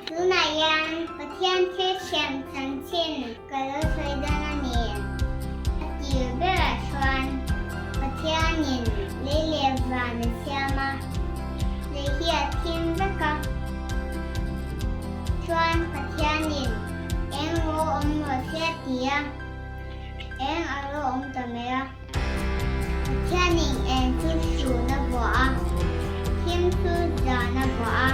Tunah hian Pathian thil siam chanchin ka lo sawi dawn a ni. A tir berah chuan Pathianin lei leh van a siam a, lei hi a thim vek a. Chuan Pathianin eng ro awm rawh se a ti a, eng a ro awm ta mai a. Pathianin eng chu hrun a vuah a, thim chu zan a vuah a.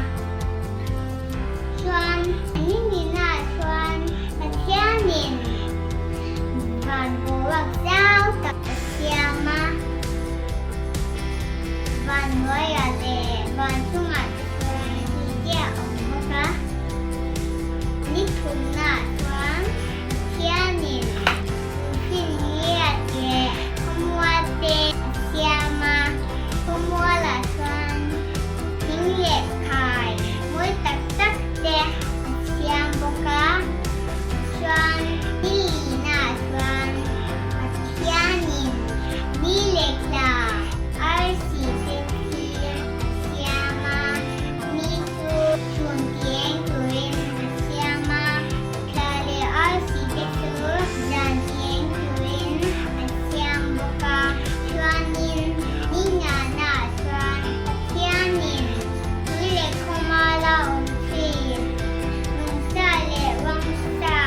Chuan ni ninah chuan Pathianin van boruak zau tak a siam a, van hnuaiah leh van chungah te chuan tui te a awm bawk a. Ni thumnaah chuan Pathianin Tuifinriat leh khawmual te a siam a, khawmualah chuan thing leh khai mawi tak tak te a siam bawk a. Chuan ni lihnaah chuan Pathianin ni leh tla arsi te hi a siam a, ni chu chhun tieng turin a siam a. Thla leh arsi te chu zan eng turin an siam bawk a, chuanin ni nana chuan Pathianin tui leh khawma la awm thin, nungcha leh ramsa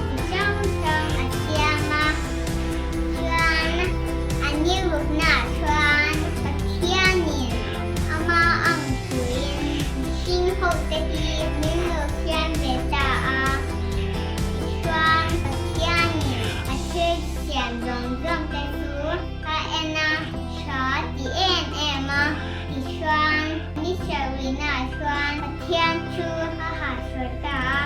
chi hrang hrang a siam a, chuan a ni ruknaah chuan Pathianin ama ang turin mihring hote hi min lo siam ve ta a, tichuan Pathianin a thil siam zawng zawng te chu a en a, tha ti em em a, tichuan ni sarihnaah chuan Pathian chu a hahsawi ta a.